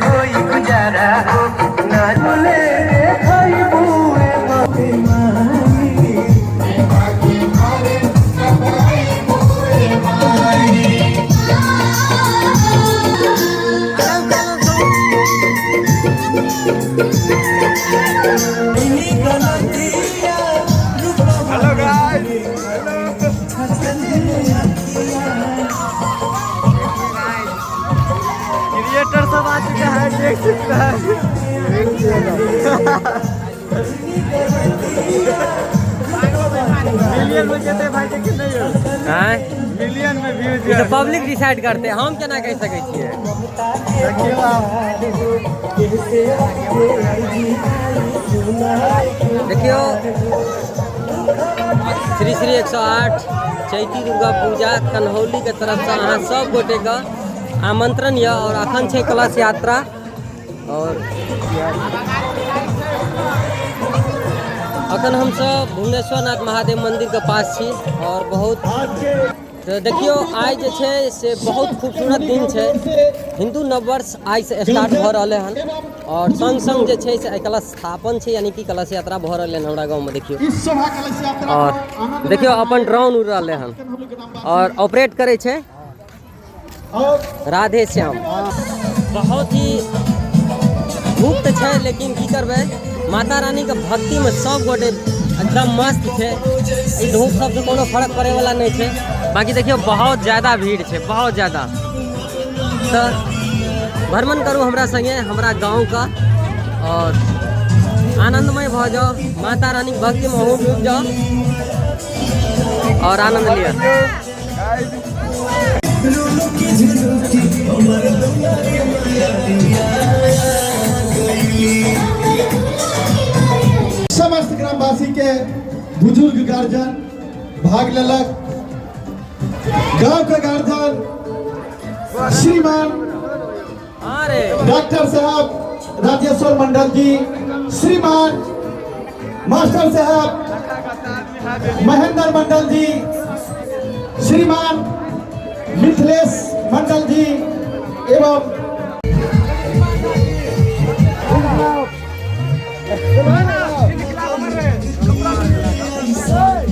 होई गुजारा हो ना झूले हेलो गाइस, क्रिएटर सब आ चुका है, देख सकते हैं। मिलियन में जेते भाई के नहीं हो। आँय? मिलियन में व्यूज। ई तऽ पब्लिक डिसाइड करते, हम केना कहि सकै छियै। देखियौ आप। देखियौ, श्री श्री 108 चैती दुर्गा पूजा कन्हौली के तरफ से अहाँ सब गोटे के आमंत्रण यऽ। और अखन छै कलश यात्रा और अखन हमसब भुवनेश्वर नाथ महादेव मंदिर के पास छी। और बहुत तऽ देखियौ, आइ जे छै से बहुत खूबसूरत दिन छै। हिंदू नववर्ष आइ से स्टार्ट भऽ रहलै हन और संग संग जे छै से आइ कलश स्थापन छै, यानी कि कलश यात्रा भऽ रहलै हन हमरा गाँवमे। देखियौ, और देखियौ अपन ड्रोन उड़ि रहलै हन और ऑपरेट करै छै राधे श्याम। बहुत ही धूप तऽ छै, लेकिन की करबै, माता रानीके भक्तिमे सब गोटे एकदम मस्त छै। ई धूप सबसँ कोनो फर्क पड़ैवला नहि छै। बाकी देखियौ, बहुत ज्यादा भीड़ छै, बहुत ज्यादा। तऽ भ्रमण करू हमरा संगे हमरा गाँवके और आनंदमय भऽ जाउ। माता रानीके भक्तिमे अहूँ डूबि जाउ और आनंद लिअ। समस्त ग्रामवासी के बुजुर्ग गार्जियन भाग लेलक। गांव के गार्जियन श्रीमान अरे डॉक्टर साहब राजेश्वर मंडल जी, श्रीमान मास्टर साहब महेंद्र मंडल जी, श्रीमान मिथिलेश मंडल जी एवं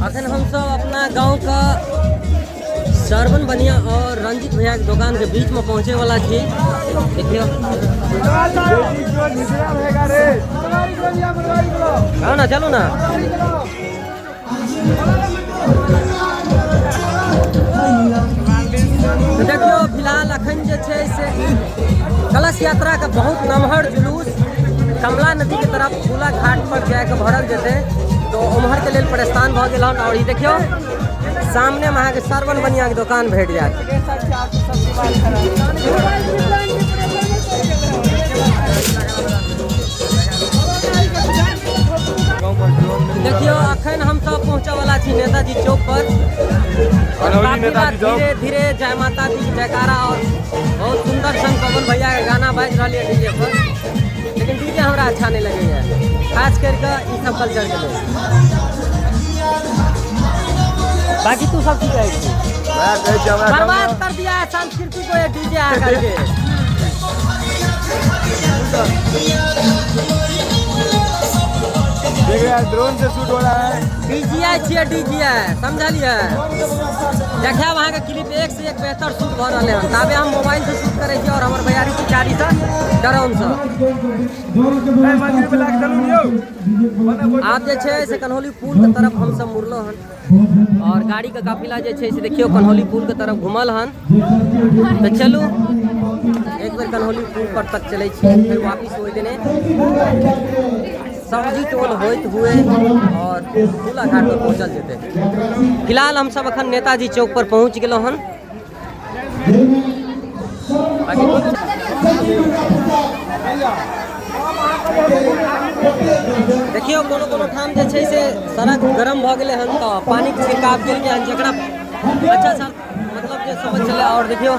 अखन हमसब अपना गाँव का श्रवण बनिया और रंजित भैया के दुकान के बीच में पहुंचे वाला छी। देखियो, आओ ना, चलो ना। तऽ देखियौ, फिलहाल अखन जे छै से कलश यात्रा के बहुत नमहर जुलूस कमला नदी के तरफ फूला घाट पर जाके भरल जेतै, तो उम्हर के लेल प्रस्थान भऽ गेल हन। और ई देखियौ, सामने में अहाँके श्रवण बनिया के दुकान भेट जायत। देखियौ, अखन हमसब पहुँचऽ वाला छी नेताजी चौक पर और कन्हौली काफिला नेताजी चौक। धीरे धीरे जय माता दी के जयकारा और बहुत सुंदर संग पवन भैया के गाना बाजि रहल यऽ डीजे पर। लेकिन डीजे हमरा अच्छा नहि लगैया, खास करि कऽ ई सब कल्चर के लेल। बाकी तू सब की कहै छी? मैं कहै छी हमरा गाँवमे बर्बाद कर दिया है संस्कृति को ये डीजे आ करके। देख रहे हैं, ड्रोन से शूट हो रहा है। डीजीआई छियै, डीजीआई, समझलियै? देखायब अहाँके क्लिप, एक से एक बेहतर शूट भऽ रहलै हन। ताबे हम मोबाइल से शूट करै छी और हमर भैयारी चिचारी से ड्रोन से। मंदिर पे लाके चलू यौ। आब जे छै से कन्हौली पुल के तरफ हमसब मुड़लहुँ हन और गाड़ी के काफिला जे छै से देखियौ कन्हौली पुल के तरफ घुमल हन। तऽ चलू, एक बेर कन्हौली पुल पर तक चलै छी, फेर वापिस ओहि दिने सब्जी टोल होइत हुए और फूला घाट पर पहुँचल जेतै। फिलहाल हमसब अखन नेताजी चौक पर पहुँच गेलहुँ हन। बाकी देखियौ, कोनो कोनो ठाम जे छै से सड़क गरम भऽ गेलै हन तऽ पानिके छिड़काव केलकै हन, जकरा अच्छा सा मतलब जे समझ छलै। और देखियौ,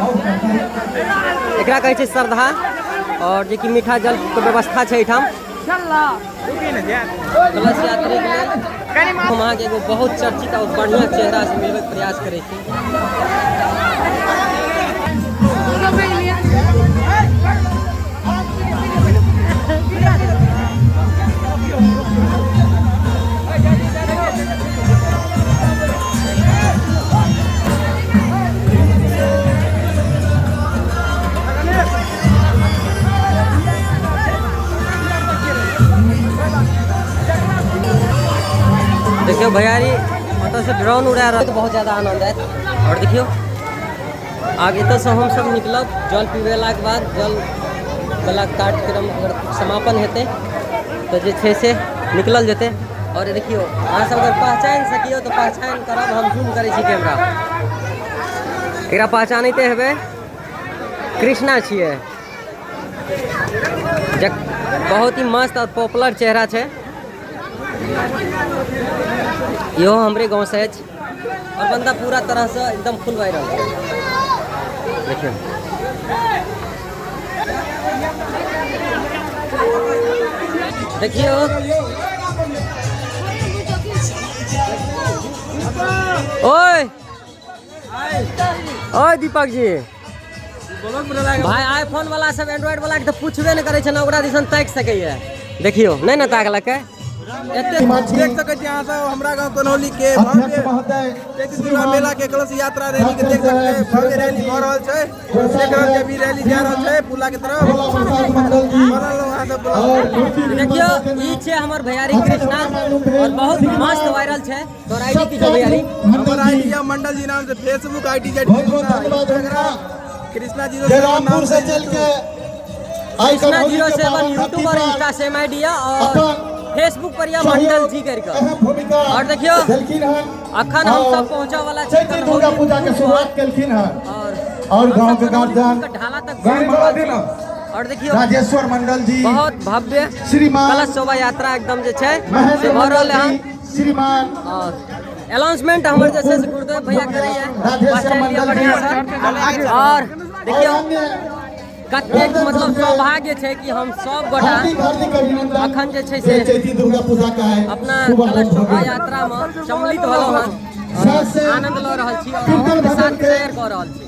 एकरा कहै छै श्रद्धा और जे कि मीठा जलके व्यवस्था छै एहिठाम कलश यात्रीके लेल। हम अहाँके एगो बहुत चर्चित और बढ़िआँ चेहरासँ मिलबैके प्रयास करै छी। देखियौ भैयारी ओतऽसँ ड्रोन उड़ा रहल, बहुत ज्यादा आनंद आयत। और देखियौ आब एतऽसँ हमसब निकलब जल पीबेलाके बाद, जल वाला कार्यक्रम अगर समापन हेतै तऽ जे छै से निकलल जेतै। और देखियौ अहाँ सब अगर पहचानि सकियौ तऽ पहचानि करब, हम जूम करै छी कैमरा, एकरा पहचानिते हेबै, कृष्णा छियै, बहुत ही मस्त और पॉपुलर चेहरा छै। इहो हमरे गाँव से अछि और बंदा पूरा तरह से एकदम फुल वायरल छै। देखियौ देखियौ ओए ओए दीपक जी भाई, आईफोन वाला सब एंड्रॉइड वाला के तऽ पूछबे नहि करै छै ने, ओकरा दिसन ताकि सकैए। देखियौ नहि ने ताकलकै। एते देख सकै छी अहाँ सब हमरा गाँव कन्हौली के भव्य चैती दुर्गा मेला के कलश यात्रा रैली के देख सकै छी। भव्य रैली भऽ रहल छै, देख रहल छै अभी रैली जा रहल छै पुला के तरफ। बनल रहू अहाँ सब। देखियौ ई छै हमर भैयारी कृष्णा और बहुत मस्त वायरल छै। तोर आईडी की छौ भैयारी? हमर आईडी या मंडल जी नाम से फेसबुक आईडी जे कृष्णा जीरो जयरामपुर से चल के कृष्णा 07 यूट्यूब और इंस्टा सेम आईडी है और फेसबुक पर या मंडल जी करके। और देखियो अखन हम सब पहुंचा वाला छी चैती दुर्गा पूजा के शुरुआत केलखिन हन और और गांव के गार्जियन ढाला तक। और देखियो राजेश्वर मंडल जी, बहुत भव्य श्रीमान कलश शोभा यात्रा एकदम जे छै से महेंद्र भऽ रहल मंडल हन। जी, श्रीमान और अनाउंसमेंट हमर जे छै से गुरुदेव भैया करैया, राधेश्याम पहचानि लिअ मंडल जी। बढ़िआँसँ। और देखियौ और अन्य कतेक मतलब सौभाग्य छै कि हम सब गोटा हार्दिक हार्दिक अभिनंदन अखन जे छै से ये चैती दुर्गा पूजा का है अपना शुभारंभ कलश हो शोभा गया। यात्रामे सम्मिलित भेलहुँ हन साथ से और आनंद लऽ रहल छी और कीर्तन अहूँके भजन साथ के शेयर कऽ रहल छी।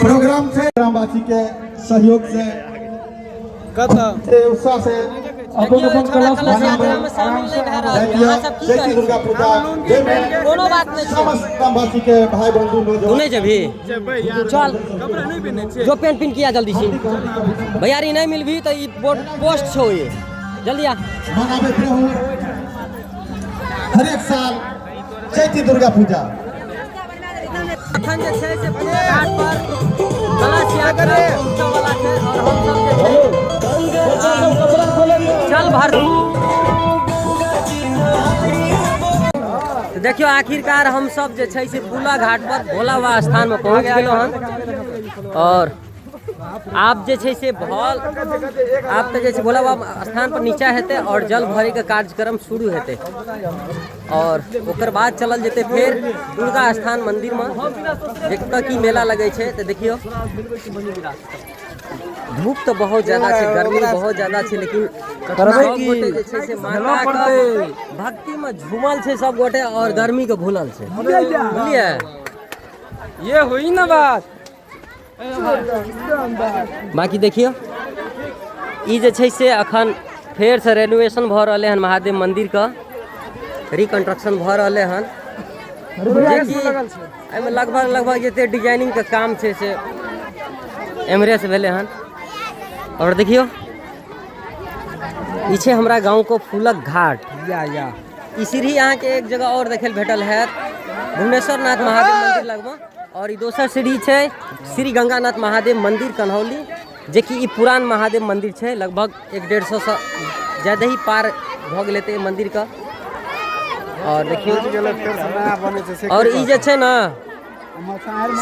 प्रोग्राम छै ग्रामवासी के सहयोग से कतऽ उत्साह से देखियौ ई छोड़ा कलश यात्रामे शामिल नहि भए रहल छै, अहाँ सब की चैती कहै दुर्गा छी? पूजा जाहिमे कोनो बात नहि छै। समस्त ग्रामवासी के भाई बंधु तू नौजवान नहीं जेबही? चल जो पेंट पिन किया जल्दी से भैयारी, नहीं मिलबी तऽ ई पोस्ट छौ ये, जल्दी आ। मनाबैत रहू हरेक साल चैती दुर्गा पूजा। अखन जे छै से पूरा घाट पर कलश यात्रा पहुँचऽ वाला छै और हमसब जे छै चल भर। तऽ देखियौ आखिरकार हमसब जे छै से पुला घाट पर भोला बाबा स्थान में पहुँच गेलहुँ हन और आब जे छै से भल आब तऽ जे छै भोला बाबा स्थान पर नीचा हेतै और जल भरैके कार्यक्रम शुरू हेतै और ओकर बाद चलल जेतै फेर दुर्गा स्थान मंदिरमे जतऽ की मेला लगै छै। तऽ देखियौ धूप तऽ बहुत ज्यादा छै, गर्मी बहुत ज्यादा छै, लेकिन सब गोटे जे छै से माताके भक्तिमे झूमल छै सब गोटे और गर्मीके भूलल छै, बुझलियै? ये हुई ना बात। बाकी देखियौ ई जे छै से अखन फेरसँ रेनोवेशन भऽ रहलै हन, महादेव मन्दिरके रिकन्स्ट्रक्शन भऽ रहलै हन, जेकि एहिमे लगभग लगभग जते डिजाइनिंगके काम छै से एम्हरेसँ भेलै हन। और देखियौ ई छै हमरा गाँवके फूलक घाट। या या ई सीढ़ी अहाँके एक जगह और देखै लए भेटल हैत भुवनेश्वर नाथ महादेव मंदिर लगमे, और ई दोसर सीढ़ी छै श्री गंगानाथ महादेव मंदिर कन्हौली, जेकि ई पुरान महादेव मंदिर छै, लगभग 150 से ज्यादा ही पार भऽ गेल हेतै मंदिरके। और देखियौ और ई जे छै ने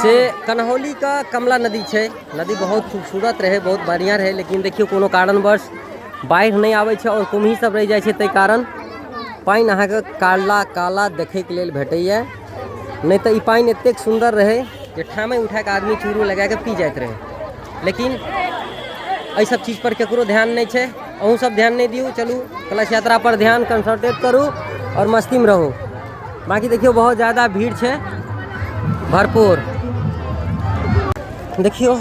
से कन्हौली का कमला नदी छै, नदी बहुत खूबसूरत रहे, बहुत बढ़िया रहे, लेकिन देखियौ कोनो कारणवश बाढ़ि नहि आबै छै और कुम्ही सब रहि जाइ छै, ताहि कारण पानि अहाँके काला काला देखैके लेल भेटैए, नहि तऽ ई पानि एतेक सुन्दर रहै जे ठामे उठाके आदमी चूरू लगाके पी जाइत रहै। लेकिन एहि सब चीज पर केकरो ध्यान नहि छै, अहूँ सब ध्यान नहि दियौ, चलू कलश यात्रा पर ध्यान कंसंट्रेट करू और मस्तीमे रहू। बाकी देखियौ बहुत ज़्यादा भीड़ छै भरपूर। देखियौ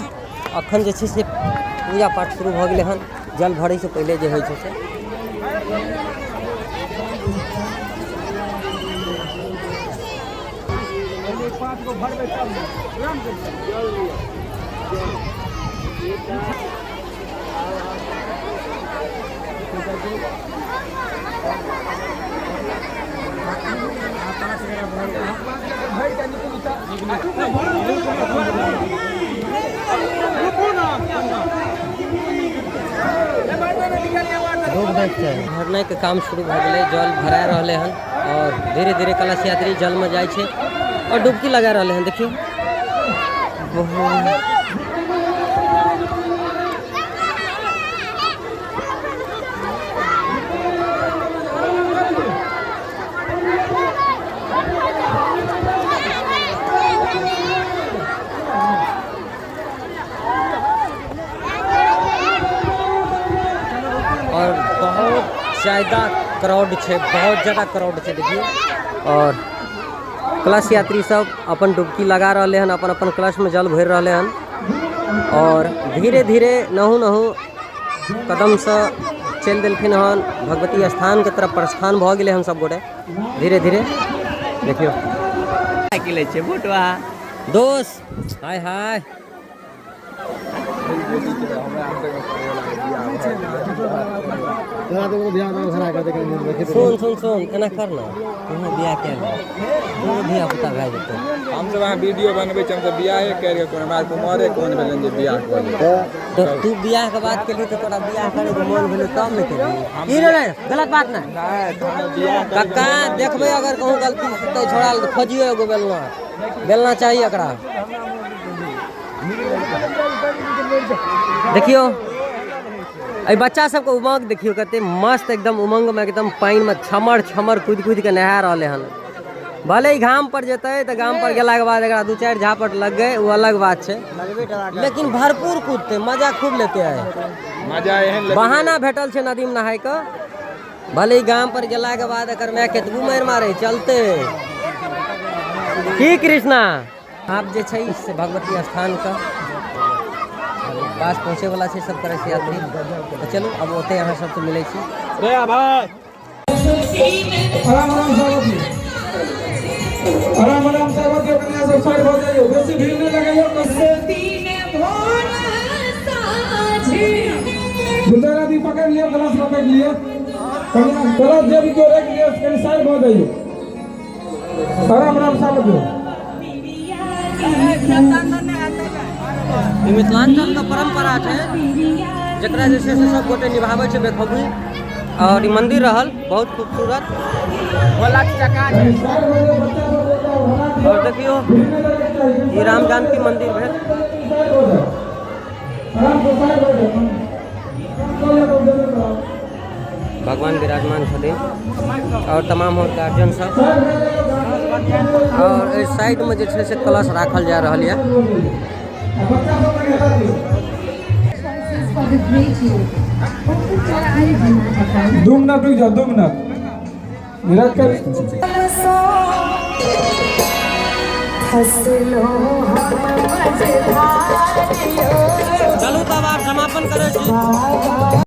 अखन जे छै से पूजा पाठ शुरू भऽ गेलै हन, जल भरैसँ पहिले जे होइ छै से। भरनाइके काम शुरू भऽ गेलै, जल भरा रहलै हन और धीरे धीरे कलश यात्री जलमे जाइ छै और डुबकी लगा रहलै हन। देखियौ बहुत और बहुत ज़्यादा क्राउड छै, बहुत ज़्यादा क्राउड छै। देखियौ और कलश यात्री सब अपन डुबकी लगा रहले हन, अपन अपन कलश में जल भरि रहले हन और धीरे धीरे नहु नहु कदम से चलि देलखिन हन भगवती स्थान के तरफ। प्रस्थान भऽ गेलै हन सब गोटे धीरे धीरे। देखियौ की लै छै फोटोआ दोस्त, हाय हाय। सुन सुन सुन, एना कर ना, तू बियाह कए ले, तू धिया पुता भए जेतौ। हमसब अहाँ वीडियो बनबै छी, हमसब बियाहे करि कऽ कोन हमरा कुमारे कोन भेलनि जे बियाह कऽ लेब। तऽ तू बियाह के बात केलही तऽ तोरा बियाह करे के मोन भेलै तब ने केलही। ई नहि गलत बात नहि कक्का, देखबै अगर कहूँ गलती तऽ छोड़ा खोजियो एगो बेलना, बेलना चाहिए एकरा। देखियो एहि बच्चा सबके उमंग देखियो कते मस्त, एकदम उमंग में एकदम पानि में छमर छमर कूदि कूदि के नहा रहले हन। भले ही घाम पर जेतै तऽ गाम पर गेलाके बाद एकरा 2-4 झापट लग गए वो अलग बात छै, लेकिन भरपूर कूदते, मजा खूब लेते है। मजा एहन लगै। बहाना भेटल छै नदी में नहाय के। भले ही गाम पर गेलाके बाद एकर माय केतबो मारि मारे चलते। की कृष्णा आप जे छै से भगवती स्थान के पास पहुँचे वाला छै सब तरह से यात्री। तऽ चलू अब ओतै अहाँ सबसँ मिलै छी। रे भाई आराम आराम से अबतियौ, आराम आराम से अबतियौ, कनिया सब साइड भऽ जाइयौ, बेसी भीड़ नहि लगैयौ। दू चारि आदमी पकड़ि लियौ, कलश पकड़ि लियौ, कनिया कलश जे भी केओ राखि लियौ, कनि साइड भऽ जाइयौ, आराम आराम से अबतियौ। ई मिथिलांचल के परंपरा छै जकरा जे छै से सब गोटे निभाबै छै बेखूबी। और ई मंदिर रहल बहुत खूबसूरत। और देखियो ई राम जानकी मंदिर भेल। भगवान विराजमान छथिन और तमाम और गार्जियन सब। और एहि साइड में जे छै से कलश राखल जा रहल यऽ। 2 मिनट रुक जाओ, 2 मिनट रख कर। चलू तब आब समापन करै छी।